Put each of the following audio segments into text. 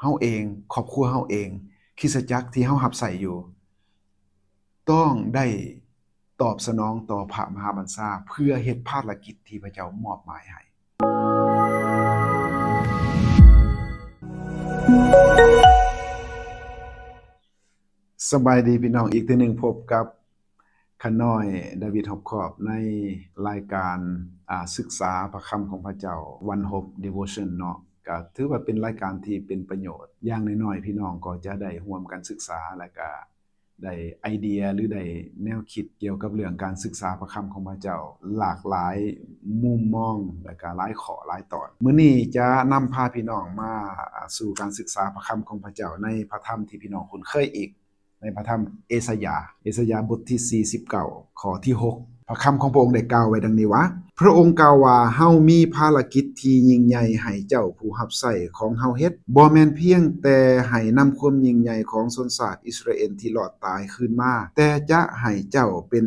ເຮົາເອງ, ຄອບຄົວເຮົາເອງ, ຄຣິສຕະຈັກທີ່ເຮົາຮັບໃຊ້ຢູ່ ຕ້ອງໄດ້ຕອບສະໜອງຕໍ່ພະມະຫາບັນຊາ ເພື່ອເຮັດພາລະກິດທີ່ພະເຈົ້າມອບໝາຍໃຫ້. ສະບາຍດີພີ່ນ້ອງ, ອີກເທື່ອໜຶ່ງພົບກັບຂ້ານ້ອຍ ດາວິດ ຮອບຄອບ ໃນລາຍການ ອາ ສຶກສາພະຄຳຂອງພະເຈົ້າ ວັນໂຮບ ດີໂວຊັນ ເນາະ. ກະຖືວ່າເປັນລາຍການທີ່ເປັນປະໂຫຍດ, ຢ່າງໜ້ອຍໆ ພີ່ນ້ອງກໍຈະໄດ້ຮ່ວມກັນສຶກສາ ແລະກະ ໄດ້ໄອເດຍ ຫຼື ໄດ້ແນວຄິດກ່ຽວກັບເລື່ອງການສຶກສາພະຄຳຂອງພະເຈົ້າ ຫຼາກຫຼາຍມຸມມອງ ແລະກະຫຼາຍຂໍ້ຫຼາຍຕອນ. ມື້ນີ້ຈະນຳພາພີ່ນ້ອງມາ ອາ ສູ່ການສຶກສາພະຄຳຂອງພະເຈົ້າ ໃນພະທຳທີ່ພີ່ນ້ອງຄຸ້ນເຄີຍອີກ, ໃນພະທຳເອສາຍາ, ເອສາຍາບົດທີສີ່ສິບເກົ້າ ຂໍ້ທີຫົກ. ພະຄຳຂອງພະອົງໄດ້ກ່າວໄວ້ດັ່ງນີ້ວ່າ, ພະອົງກ່າວວ່າ, ເຮົາມີພາລະກິດທີ່ຍິ່ງໃຫຍ່ໃຫ້ເຈົ້າຜູ້ຮັບໃຊ້ຂອງເຮົາເຮັດ, ບໍ່ແມ່ນພຽງແຕ່ໃຫ້ນຳຄວາມຍິ່ງໃຫຍ່ຂອງຊົນຊາດອິດສະຣາເອນທີ່ລອດຕາຍຄືນມາ, ແຕ່ຈະໃຫ້ເຈົ້າເປັນ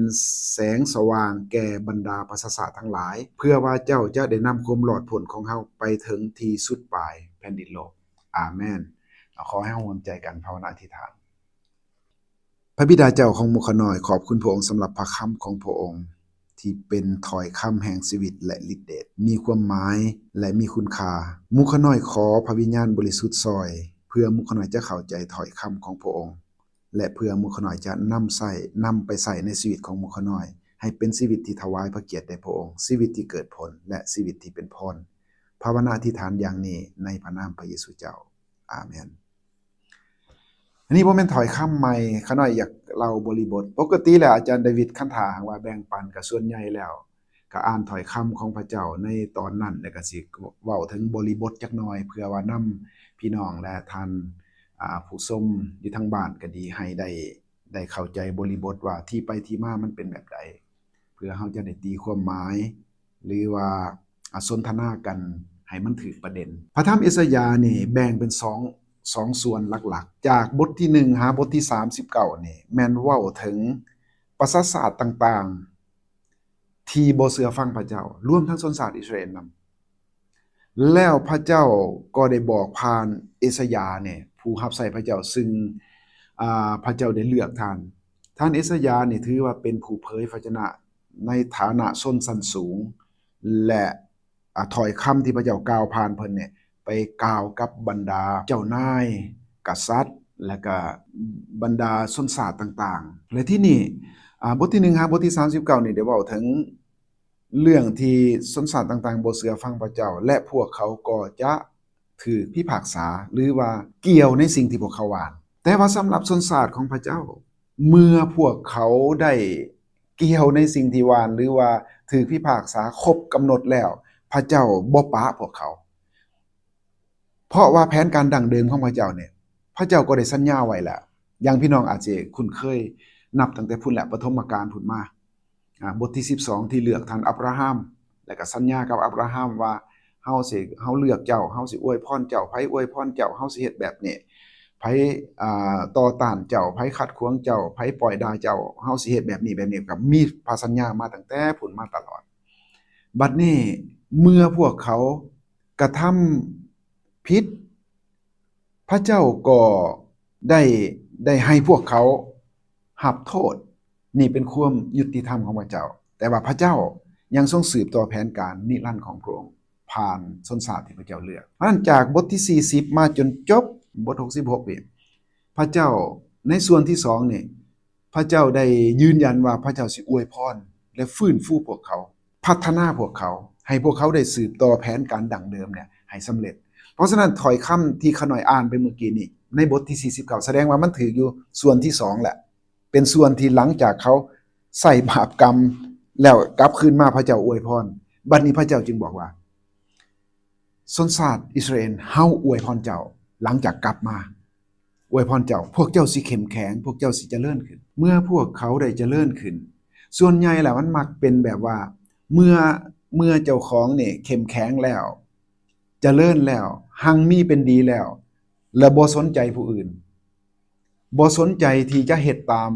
ແສງສະຫວ່າງແກ່ບັນດາປະຊາຊາດທັງຫຼາຍ, ເພື່ອວ່າເຈົ້າຈະໄດ້ນຳຄວາມລອດພົ້ນຂອງເຮົາໄປເຖິງທີ່ສຸດປາຍແຜ່ນດິນໂລກ. ອາເມນ. ຂໍໃຫ້ເຮົາຮ່ວມໃຈກັນພາວະນາອະທິຖານ. ພະບິດາເຈົ້າຂອງໝູ່ຂ້ານ້ອຍ, ຂອບຄຸນພະອົງສຳລັບພະຄຳຂອງພະອົງ ທີ່ເປັນຖ້ອຍຄຳແຫ່ງຊີວິດ ແລະ ລິດເດດ, ມີຄວາມໝາຍ ແລະ ມີຄຸນຄ່າ. ໝູ່ຂ້ານ້ອຍຂໍພະວິນຍານບໍລິສຸດຊ່ອຍ, ເພື່ອໝູ່ຂ້ານ້ອຍຈະເຂົ້າໃຈຖ້ອຍຄຳຂອງພະອົງ ແລະ ເພື່ອໝູ່ຂ້ານ້ອຍຈະນຳໃຊ້, ນຳໄປໃຊ້ໃນຊີວິດຂອງໝູ່ຂ້ານ້ອຍ ໃຫ້ເປັນຊີວິດທີ່ຖວາຍພະກຽດແດ່ພະອົງ, ຊີວິດທີ່ເກີດຜົນ ແລະ ຊີວິດທີ່ເປັນພອນ. ພາວະນາອະທິຖານຢ່າງນີ້ໃນພະນາມພະເຢຊູເຈົ້າ. ອາເມນ. ອັນນີ້ບໍ່ແມ່ນຖ້ອຍຄຳໃໝ່, ຂ້ານ້ອຍຢາກເລົ່າບໍລິບົດ. ປົກກະຕິແລ້ວອາຈານດາວິດ ຄັນຖ້າຫາກວ່າແບ່ງປັນ ກະສ່ວນໃຫຍ່ແລ້ວກະອ່ານຖ້ອຍຄຳຂອງພະເຈົ້າໃນຕອນນັ້ນ ແລ້ວກະຊິເວົ້າເຖິງບໍລິບົດຈັກໜ່ອຍ ເພື່ອວ່ານຳພີ່ນ້ອງ ແລະ ທ່ານ ອາ ຜູ້ຊົມຢູ່ທາງບ້ານກະດີ ໃຫ້ໄດ້ ໄດ້ເຂົ້າໃຈບໍລິບົດວ່າທີ່ໄປທີ່ມາມັນເປັນແບບໃດ. ເພື່ອເຮົາຈະໄດ້ຕີຄວາມໝາຍ ຫຼືວ່າ ອາ ສົນທະນາກັນໃຫ້ມັນຖືກປະເດັນ. ພະທຳເອສາຍານີ້ແບ່ງເປັນສອງ ສອງສ່ວນຫຼັກໆ. ຈາກບົດທີໜຶ່ງຫາບົດທີສາມສິບເກົ້ານີ້ ແມ່ນເວົ້າເຖິງປະຊາຊາດຕ່າງໆ ທີ່ບໍ່ເຊື່ອຟັງພະເຈົ້າ, ລວມທັງຊົນຊາດອິດສະຣາເອນນຳ. ແລ້ວພະເຈົ້າກໍໄດ້ບອກຜ່ານເອສາຍານີ້ ຜູ້ຮັບໃຊ້ພະເຈົ້າ ຊຶ່ງ ອາ ພະເຈົ້າໄດ້ເລືອກທ່ານ. ທ່ານເອສາຍານີ້ຖືວ່າເປັນຜູ້ເຜີຍພະຊະນະໃນຖານະຊົນຊັ້ນສູງ ແລະ ອາ ຖ້ອຍຄຳທີ່ພະເຈົ້າກ່າວຜ່ານເພິ່ນນີ້ ໄປກ່າວກັບບັນດາເຈົ້ານາຍ, ກະສັດ ແລະກະບັນດາຊົນຊາດຕ່າງໆ. ແລະ ທີນີ້ ອາ ບົດທີໜຶ່ງຫາບົດທີສາມສິບເກົ້ານີ້ ໄດ້ເວົ້າເຖິງ ເລື່ອງທີ່ຊົນຊາດຕ່າງໆບໍ່ເຊື່ອຟັງພະເຈົ້າ ແລະ ພວກເຂົາກໍຈະຖືກພິພາກສາ ຫຼືວ່າກ່ຽວໃນສິ່ງທີ່ພວກເຂົາຫວ່ານ. ແຕ່ວ່າສຳລັບຊົນຊາດຂອງພະເຈົ້າ, ເມື່ອພວກເຂົາໄດ້ກ່ຽວໃນສິ່ງທີ່ຫວ່ານ ຫຼືວ່າຖືກພິພາກສາຄົບກຳນົດແລ້ວ, ພະເຈົ້າບໍ່ປະພວກເຂົາ. ເພາະວ່າແຜນການດັ້ງເດີມຂອງພະເຈົ້ານີ້ ພະເຈົ້າກໍໄດ້ສັນຍາໄວ້ແລ້ວ. ຢ່າງພີ່ນ້ອງອາດຊິຄຸ້ນເຄີຍນັບຕັ້ງແຕ່ພຸ້ນແຫຼະ, ປະຖົມມະການພຸ້ນມາ, ອາ, ບົດທີສິບສອງ ທີ່ເລືອກທ່ານອັບຣາຮາມ ແລ້ວກໍສັນຍາກັບອັບຣາຮາມວ່າ ເຮົາຊິ, ເຮົາເລືອກເຈົ້າ, ເຮົາຊິອວຍພອນເຈົ້າ, ໃຜອວຍພອນເຈົ້າ, ເຮົາຊິເຮັດແບບນີ້, ໃຜ, ອາ, ຕໍ່ຕ້ານເຈົ້າ, ໃຜຂັດຂວາງເຈົ້າ, ໃຜປ້ອຍດ່າເຈົ້າ, ເຮົາຊິເຮັດແບບນີ້, ແບບນີ້, ກໍມີພະສັນຍາມາຕັ້ງແຕ່ພຸ້ນມາຕະຫຼອດ. ບັດນີ້ເມື່ອພວກເຂົາ ກະທຳຜິດ, ພະເຈົ້າກໍໄດ້, ໄດ້ໃຫ້ພວກເຂົາຮັບໂທດ. ນີ້ເປັນຄວາມຍຸຕິທຳຂອງພະເຈົ້າ. ແຕ່ວ່າພະເຈົ້າຍັງຊົງສືບຕໍ່ແຜນການນິລັນຂອງພະອົງ ຜ່ານຊົນຊາດທີ່ພະເຈົ້າເລືອກ. ເພາະນັ້ນ ຈາກບົດທີສີ່ສິບມາຈົນຈົບບົດຫົກສິບຫົກນີ້, ພະເຈົ້າໃນສ່ວນທີສອງນີ້, ພະເຈົ້າໄດ້ຢືນຢັນວ່າພະເຈົ້າຊິອວຍພອນ ແລະ ຟື້ນຟູພວກເຂົາ, ພັດທະນາພວກເຂົາ, ໃຫ້ພວກເຂົາໄດ້ສືບຕໍ່ແຜນການດັ້ງເດີມເນຍໃຫ້ສຳເລັດ. ເພາະສະນັ້ນ ຖ້ອຍຄຳທີ່ຂ້ານ້ອຍອ່ານໄປເມື່ອກີ້ນີ້ ໃນບົດທີສີ່ສິບເກົ້າ ສະແດງວ່າມັນຖືກຢູ່ສ່ວນທີສອງແຫຼະ, ເປັນສ່ວນທີ່ຫຼັງຈາກເຂົາໃຊ້ບາບກຳແລ້ວກັບຄືນມາ ພະເຈົ້າອວຍພອນ. ບັດນີ້ພະເຈົ້າຈຶ່ງບອກວ່າ, ຊົນຊາດອິດສະຣາເອນ, ເຮົາອວຍພອນເຈົ້າ ຫຼັງຈາກກັບມາ. ອວຍພອນເຈົ້າ, ພວກເຈົ້າຊິເຂັ້ມແຂງ, ພວກເຈົ້າຊິຈະເລີນຂຶ້ນ. ເມື່ອພວກເຂົາໄດ້ຈະເລີນຂຶ້ນ, ສ່ວນໃຫຍ່ແລ້ວມັນມັກເປັນແບບວ່າ ເມື່ອ, ເມື່ອເຈົ້າຂອງນີ້ເຂັ້ມແຂງແລ້ວ, ຈະເລີນແລ້ວ, ຮັ່ງມີເປັນດີແລ້ວ, ແລະ ບໍ່ສົນໃຈຜູ້ອື່ນ, ບໍ່ສົນໃຈທີ່ຈະເຮັດຕາມ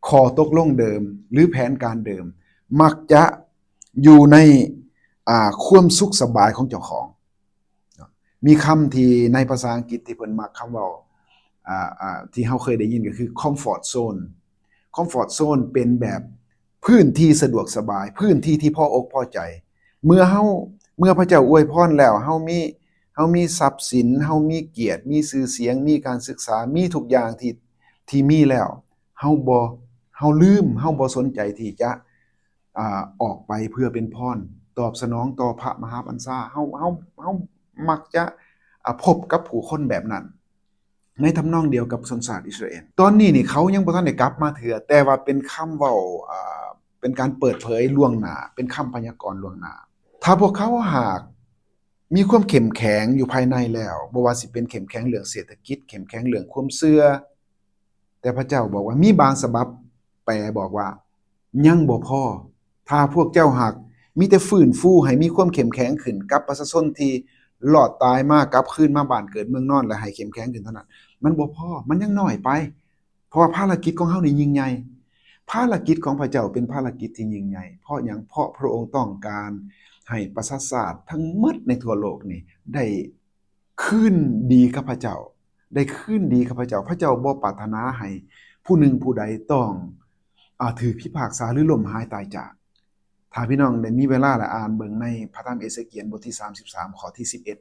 ຂໍ້ຕົກລົງເດີມ ຫຼື ແຜນການເດີມ, ມັກຈະຢູ່ໃນ, ອາ, ຄວາມສຸກສະບາຍຂອງເຈົ້າຂອງ. ມີຄຳທີ່ໃນພາສາອັງກິດທີ່ເພິ່ນມັກຄຳເວົ້າ ອາ ອາ ທີ່ເຮົາເຄີຍໄດ້ຍິນກໍຄື comfort zone. comfort zone ເປັນແບບພື້ນທີ່ສະດວກສະບາຍ, ພື້ນທີ່ທີ່ພໍອົກພໍໃຈ. ເມື່ອເຮົາ ເມື່ອພະເຈົ້າອວຍພອນແລ້ວ, ເຮົາມີ ເຮົາມີຊັບສິນ, ເຮົາມີກຽດ, ມີຊື່ສຽງ, ມີການສຶກສາ, ມີທຸກຢ່າງທີ່ ທີ່ມີແລ້ວ, ເຮົາບໍ່ ເຮົາລືມ, ເຮົາບໍ່ສົນໃຈທີ່ຈະ ອາ ອອກໄປເພື່ອເປັນພອນ, ຕອບສະໜອງຕໍ່ພະມະຫາບັນຊາ. ເຮົາ ເຮົາ ເຮົາມັກຈະ ອາ ພົບກັບຜູ້ຄົນແບບນັ້ນ ໃນທຳນອງດຽວກັບຊົນຊາດອິດສະຣາເອນ. ຕອນນີ້ນີ້ເຂົາຍັງບໍ່ທັນໄດ້ກັບມາເທື່ອ, ແຕ່ວ່າເປັນຄຳເວົ້າ ອາ ເປັນການເປີດເຜີຍລ່ວງໜ້າ, ເປັນຄຳພະຍາກອນລ່ວງໜ້າ. ຖ້າພວກເຂົາຫາກມີຄວາມເຂັ້ມແຂງຢູ່ພາຍໃນແລ້ວ, ບໍ່ວ່າຊິເປັນເຂັ້ມແຂງເລື່ອງເສດຖະກິດ, ເຂັ້ມແຂງເລື່ອງຄວາມເຊື່ອ, ແຕ່ພະເຈົ້າບອກວ່າ ມີບາງສະບັບແປບອກວ່າ ຍັງບໍ່ພໍ. ຖ້າພວກເຈົ້າຫາກມີແຕ່ຟື້ນຟູໃຫ້ມີຄວາມເຂັ້ມແຂງຂຶ້ນກັບປະຊາຊົນທີ່ລອດຕາຍມາ ກັບຄືນມາບ້ານເກີດເມືອງນອນ ແລະ ໃຫ້ເຂັ້ມແຂງຂຶ້ນເທົ່ານັ້ນ, ມັນບໍ່ພໍ, ມັນຍັງໜ້ອຍໄປ. ເພາະວ່າພາລະກິດຂອງເຮົານີ້ຍິ່ງໃຫຍ່. ພາລະກິດຂອງພະເຈົ້າເປັນພາລະກິດທີ່ຍິ່ງໃຫຍ່. ເພາະຫຍັງ? ເພາະພະອົງຕ້ອງການໃຫ້ປະຊາຊາດທັງໝົດໃນທົ່ວໂລກນີ້ໄດ້ ຄືນດີກັບພະເຈົ້າ, ໄດ້ຄືນດີກັບພະເຈົ້າ. ພະເຈົ້າບໍ່ປາດຖະໜາໃຫ້ຜູ້ໜຶ່ງຜູ້ໃດຕ້ອງ ອາ ຖືກພິພາກສາ ຫຼື ລົ້ມຫາຍຕາຍຈາກ. ຖ້າພີ່ນ້ອງໄດ້ມີເວລາ ແລະ ອ່ານເບິ່ງໃນພະທຳເອເສກຽນ ບົດທີສາມສິບສາມ ຂໍ້ທີສິບເອັດ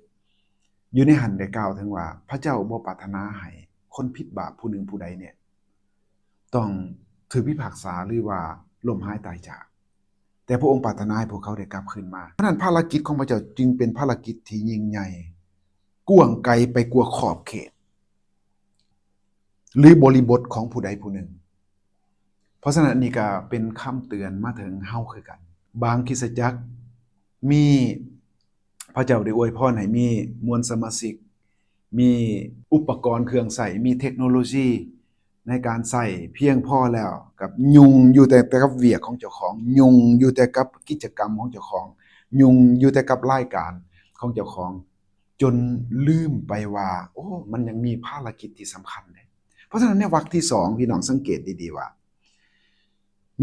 ຢູ່ໃນຫັ້ນໄດ້ກ່າວເຖິງວ່າ ພະເຈົ້າບໍ່ປາດຖະໜາໃຫ້ຄົນຜິດບາບຜູ້ໜຶ່ງຜູ້ໃດນີ້ ຕ້ອງຖືກພິພາກສາ ຫຼືວ່າລົ້ມຫາຍຕາຍຈາກ, ແຕ່ພະອົງປາດຖະໜາໃຫ້ພວກເຂົາໄດ້ກັບຄືນມາ. ສະນັ້ນ ພາລະກິດຂອງພະເຈົ້າຈຶ່ງເປັນພາລະກິດທີ່ຍິ່ງໃຫຍ່ ກວ້າງໄກໄປກວ່າຂອບເຂດ ຫຼື ບໍລິບົດຂອງຜູ້ໃດຜູ້ໜຶ່ງ. ເພາະສະນັ້ນ ອັນນີ້ກໍເປັນຄຳເຕືອນມາເຖິງເຮົາຄືກັນ. ບາງຄຣິສຕະຈັກມີ ພະເຈົ້າໄດ້ອວຍພອນໃຫ້ມີມວນສະມາຊິກ, ມີອຸປະກອນເຄື່ອງໃຊ້, ມີເທັກໂນໂລຊີໃນການໃຊ້ພຽງພໍແລ້ວ, ກັບຫຍຸ້ງຢູ່ແຕ່ ແຕ່ກັບວຽກຂອງເຈົ້າຂອງ, ຫຍຸ້ງຢູ່ແຕ່ກັບກິດຈະກຳຂອງເຈົ້າຂອງ, ຫຍຸ້ງຢູ່ແຕ່ກັບລາຍການຂອງເຈົ້າຂອງ, ຈົນລືມໄປວ່າ ໂອ້ ມັນຍັງມີພາລະກິດທີ່ສຳຄັນເດ້. ເພາະສະນັ້ນ ໃນວັກທີສອງ ພີ່ນ້ອງສັງເກດດີໆວ່າ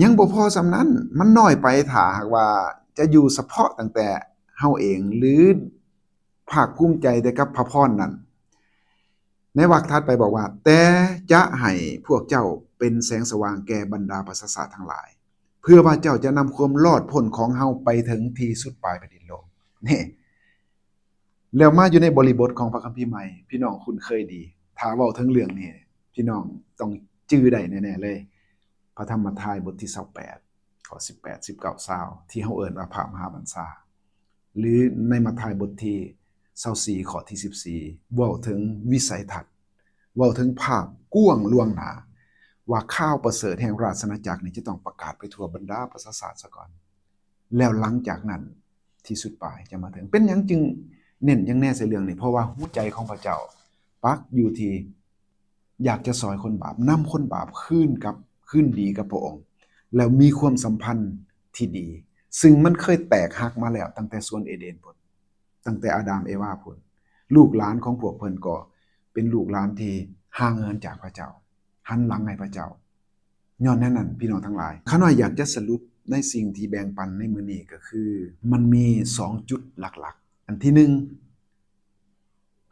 ຍັງບໍ່ພໍສ່ຳນັ້ນ, ມັນໜ້ອຍໄປ ຖ້າຫາກວ່າຈະຢູ່ສະເພາະຕັ້ງແຕ່ເຮົາເອງ ຫຼື ພາກພູມໃຈແຕ່ກັບພະພອນນັ້ນ. ໃນວັກຖັດໄປບອກວ່າ ແຕ່ຈະໃຫ້ພວກເຈົ້າເປັນແສງສະຫວ່າງແກ່ບັນດາປະຊາຊາດທັງຫຼາຍ, ເພື່ອວ່າເຈົ້າຈະນຳຄວາມລອດພົ້ນຂອງເຮົາໄປເຖິງທີ່ສຸດປາຍແຜ່ນດິນໂລກ. ນີ້ ແລ້ວມາຢູ່ໃນບໍລິບົດຂອງພະຄຳພີໃໝ່ ພີ່ນ້ອງຄຸ້ນເຄີຍດີ. ຖ້າເວົ້າເຖິງເລື່ອງນີ້ ພີ່ນ້ອງຕ້ອງຈື່ໄດ້ແນ່ໆເລີຍ. ພະທຳມະທາຍບົດທີຊາວແປດ ຂໍ້ສິບແປດ ສິບເກົ້າ ຊາວ ທີ່ເຮົາເອີ້ນວ່າພະມະຫາບັນຊາ ຫຼື ໃນມະທາຍບົດທີຊາວສີ່ ຂໍ້ທີສິບສີ່ ເວົ້າເຖິງວິໄສທັດ, ເວົ້າເຖິງພາບກວ້າງລ່ວງໜ້າ ວ່າຂ່າວປະເສີດແຫ່ງລາຊະອານາຈັກນີ້ຈະຕ້ອງປະກາດໄປທົ່ວບັນດາປະຊາຊາດສາກ່ອນ. ແລ້ວຫຼັງຈາກນັ້ນທີ່ສຸດປາຍຈະມາເຖິງ. ເປັນຫຍັງຈຶ່ງເນັ້ນຢ່າງແນ່ໃສ່ເລື່ອງນີ້? ເພາະວ່າຫົວໃຈຂອງພະເຈົ້າປັກຢູ່ທີ່ຢາກຈະຊ່ອຍຄົນບາບ, ນຳຄົນບາບຄືນກັບ ຄືນດີກັບພະອົງ, ແລ້ວມີຄວາມສຳພັນທີ່ດີ, ຊຶ່ງມັນເຄີຍແຕກຫັກມາແລ້ວຕັ້ງແຕ່ສວນເອເດນພຸ້ນ, ຕັ້ງແຕ່ອາດາມເອວາພຸ້ນ. ລູກຫຼານຂອງພວກເພິ່ນກໍເປັນລູກຫຼານທີ່ຫ່າງເຫີນຈາກພະເຈົ້າ, ຫັນຫຼັງໃຫ້ພະເຈົ້າ. ຍ້ອນແນວນັ້ນ ພີ່ນ້ອງທັງຫຼາຍ, ຂ້ານ້ອຍຢາກຈະສະຫຼຸບໃນສິ່ງທີ່ແບ່ງປັນໃນມື້ນີ້ ກໍຄືມັນມີສອງຈຸດຫຼັກໆ. ອັນທີໜຶ່ງ,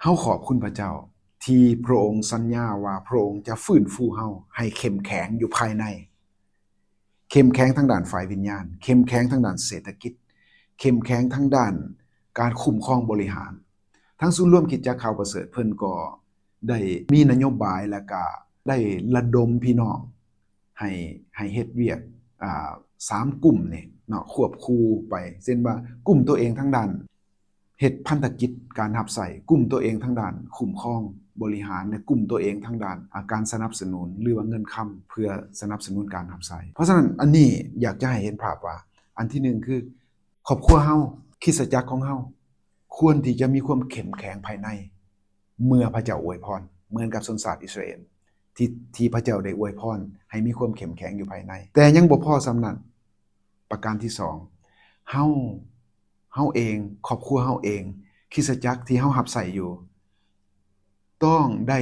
ເຮົາຂອບຄຸນພະເຈົ້າທີ່ພະອົງສັນຍາວ່າພະອົງຈະຟື້ນຟູເຮົາໃຫ້ເຂັ້ມແຂງຢູ່ພາຍໃນ, ເຂັ້ມແຂງທາງດ້ານຝ່າຍວິນຍານ, ເຂັ້ມແຂງທາງດ້ານເສດຖະກິດ, ເຂັ້ມແຂງທາງດ້ານການຄຸ້ມຄອງບໍລິຫານ. ທາງສູນລວມຄຣິສຕະຈັກຂ່າວປະເສີດ ເພິ່ນກໍ ໄດ້ມີນະໂຍບາຍ ແລ້ວກະໄດ້ລະດົມພີ່ນ້ອງໃຫ້ ໃຫ້ເຮັດວຽກ ອ່າ ສາມກຸ່ມນີ້ເນາະ ຄວບຄູ່ໄປ, ເຊັ່ນວ່າກຸ່ມຕົວເອງທາງດ້ານເຮັດພັນທະກິດການຮັບໃຊ້, ກຸ່ມຕົວເອງທາງດ້ານຄຸ້ມຄອງບໍລິຫານ ແລະ ກຸ່ມຕົວເອງທາງດ້ານ ອາ ການສະໜັບສະໜູນ ຫຼືວ່າເງິນຄຳເພື່ອສະໜັບສະໜູນການຮັບໃຊ້. ເພາະສະນັ້ນ ອັນນີ້ຢາກຈະໃຫ້ເຫັນພາບວ່າ ອັນທີໜຶ່ງຄື ຄອບຄົວເຮົາ, ຄຣິສຕະຈັກຂອງເຮົາ ຄວນທີ່ຈະມີຄວາມເຂັ້ມແຂງພາຍໃນ ເມື່ອພະເຈົ້າອວຍພອນ ເໝືອນກັບຊົນຊາດອິດສະຣາເອນ ທີ່ ທີ່ພະເຈົ້າໄດ້ອວຍພອນໃຫ້ມີຄວາມເຂັ້ມແຂງຢູ່ພາຍໃນ. ແຕ່ຍັງບໍ່ພໍສ່ຳນັ້ນ, ປະການທີສອງ, ເຮົາ ເຮົາເອງ, ຄອບຄົວເຮົາເອງ, ຄຣິສຕະຈັກທີ່ເຮົາຮັບໃຊ້ຢູ່ ຕ້ອງໄດ້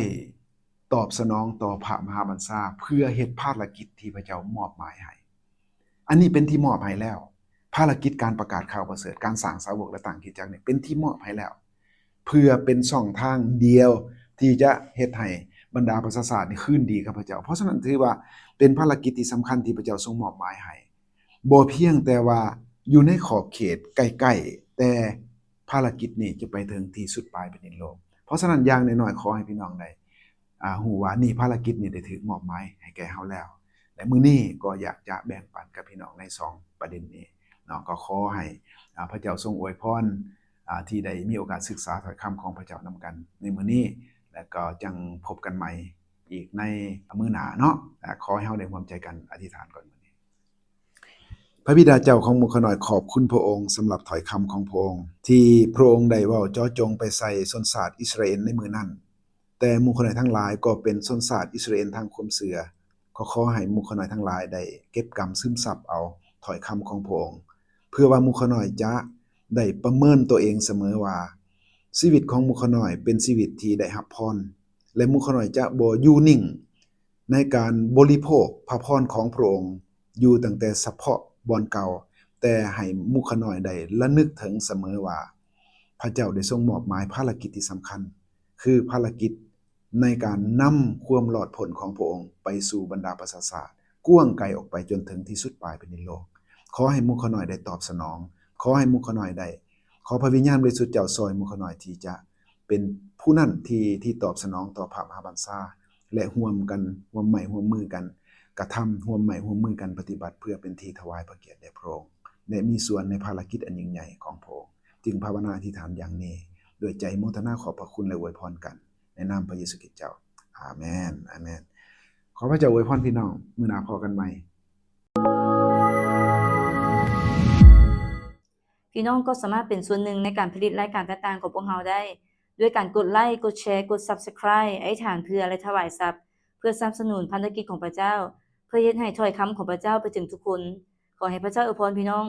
ຕອບສະໜອງຕໍ່ພະມະຫາບັນຊາ ເພື່ອເຮັດພາລະກິດທີ່ພະເຈົ້າມອບໝາຍໃຫ້. ອັນນີ້ເປັນທີ່ມອບໃຫ້ແລ້ວ. ພາລະກິດການປະກາດຂ່າວປະເສີດ, ການສ້າງສາວົກ ແລະ ຕັ້ງຄຣິສຕະຈັກນີ້ເປັນທີ່ມອບໃຫ້ແລ້ວ. ເພ ເພື່ອເປັນຊ່ອງທາງດຽວທີ່ຈະເຮັດໃຫ້ບັນດາປະຊາຊາດນີ້ຄືນດີກັບພະເຈົ້າ. ເພາະສະນັ້ນຖືວ່າເປັນພາລະກິດທີ່ສຳຄັນທີ່ພະເຈົ້າຊົງມອບໝາຍໃຫ້. ບໍ່ພຽງແຕ່ວ່າຢູ່ໃນຂອບເຂດໃກ້ໆ ແຕ່ພາລະກິດນີ້ຈະໄປເຖິງທີ່ສຸດປາຍແຜ່ນດິນໂລກ. ເພາະສະນັ້ນຢ່າງໜ້ອຍໆ ຂໍໃຫ້ພີ່ນ້ອງໄດ້ ອາ ຮູ້ວ່ານີ້ ພາລະກິດນີ້ໄດ້ຖືກມອບໝາຍໃຫ້ແກ່ເຮົາແລ້ວ ແລະ ມື້ນີ້ກໍຢາກຈະແບ່ງປັນກັບພີ່ນ້ອງໃນສອງປະເດັນນີ້ເນາະ. ກໍຂໍໃຫ້ ອາ ພະເຈົ້າຊົງອວຍພອນ ອາ ທີ່ໄດ້ມີໂອກາດສຶກສາຖ້ອຍຄຳຂອງພະເຈົ້ານຳກັນໃນມື້ນີ້ ແລະ ກໍຈັ່ງພົບກັນໃໝ່ອີກໃນມື້ໜ້າເນາະ. ແລະ ຂໍໃຫ້ເຮົາໄດ້ຮ່ວມໃຈກັນອະທິຖານກ່ອນມື້ນີ້. ພະບິດາເຈົ້າຂອງໝູ່ຂ້ານ້ອຍ ຂອບຄຸນພະອົງສຳລັບຖ້ອຍຄຳຂອງພະອົງ ທີ່ພະອົງໄດ້ເວົ້າເຈາະຈົງໄປໃສ່ຊົນຊາດອິດສະຣາເອນໃນມື້ນັ້ນ. ແຕ່ໝູ່ຂ້ານ້ອຍທັງຫຼາຍກໍເປັນຊົນຊາດອິດສະຣາເອນທາງຄວາມເຊື່ອ. ກໍຂໍໃຫ້ໝູ່ຂ້ານ້ອຍທັງຫຼາຍໄດ້ເກັບກຳຊຶມຊັບເອົາຖ້ອຍຄຳຂອງພະອົງ ເພື່ອວ່າໝູ່ຂ້ານ້ອຍຈະໄດ້ປະເມີນຕົວເອງສະເໝີວ່າ ຊີວິດຂອງໝູ່ຂ້ານ້ອຍເປັນຊີວິດທີ່ໄດ້ຮັບພອນ ແລະ ໝູ່ຂ້ານ້ອຍຈະບໍ່ຢູ່ນິ່ງ ໃນການບໍລິໂພກພະພອນຂອງພະອົງຢູ່ຕັ້ງແຕ່ສະເພາະບ່ອນເກົ່າ, ແຕ່ໃຫ້ໝູ່ຂ້ານ້ອຍໄດ້ລະນຶກເຖິງສະເໝີວ່າ ພະເຈົ້າໄດ້ຊົງມອບໝາຍພາລະກິດທີ່ສຳຄັນ ຄືພາລະກິດໃນການນຳຄວາມລອດພົ້ນຂອງພະອົງໄປສູ່ບັນດາປະຊາຊາດ ກວ້າງໄກອອກໄປຈົນເຖິງທີ່ສຸດປາຍແຜ່ນດິນໂລກ. ຂໍໃຫ້ໝູ່ຂ້ານ້ອຍໄດ້ຕອບສະໜອງ, ຂໍໃຫ້ໝູ່ຂ້ານ້ອຍໄດ້, ຂໍພະວິນຍານບໍລິສຸດເຈົ້າຊ່ອຍໝູ່ຂ້ານ້ອຍທີ່ຈະ ເປັນຜູ້ນັ້ນທີ່ ທີ່ຕອບສະໜອງຕໍ່ພະມະຫາບັນຊາ ແລະ ຮ່ວມກັນ ຮ່ວມໄມ້ຮ່ວມມືກັນກະທຳ, ຮ່ວມໄມ້ຮ່ວມມືກັນປະຕິບັດ ເພື່ອເປັນທີ່ຖວາຍພະກຽດແດ່ພະອົງ ແລະ ມີສ່ວນໃນພາລະກິດອັນຍິ່ງໃຫຍ່ຂອງພະອົງ. ຈຶ່ງພາວະນາອະທິຖານຢ່າງນີ້ ດ້ວຍໃຈໂມທະນາຂອບພະຄຸນ ແລະ ອວຍພອນກັນ ໃນນາມພະເຢຊູຄຣິດເຈົ້າ. ອາເມນ, ອາເມນ. ຂໍພະເຈົ້າອວຍພອນພີ່ນ້ອງ, ມື້ໜ້າພໍ້ກັນໃໝ່. ພີ່ນ້ອງກໍສາມາດເປັນສ່ວນໜຶ່ງໃນການຜະລິດລາຍການຕ່າງໆຂອງພວກເຮົາໄດ້ ດ້ວຍການກົດໄລ, ກົດແຊ, ກົດ Subscribe, ອະທິຖານເພື່ອ ແລະ ຖວາຍຊັບ ເພື່ອສະໜັບສະໜູນພັນທະກິດຂອງພະເຈົ້າ, ເພື່ອເຮັດໃຫ້ຖ້ອຍຄຳຂອງພະເຈົ້າໄປເຖິງທຸກຄົນ. ຂໍໃຫ້ພະເຈົ້າອວຍພອນພີ່ນ້ອງ.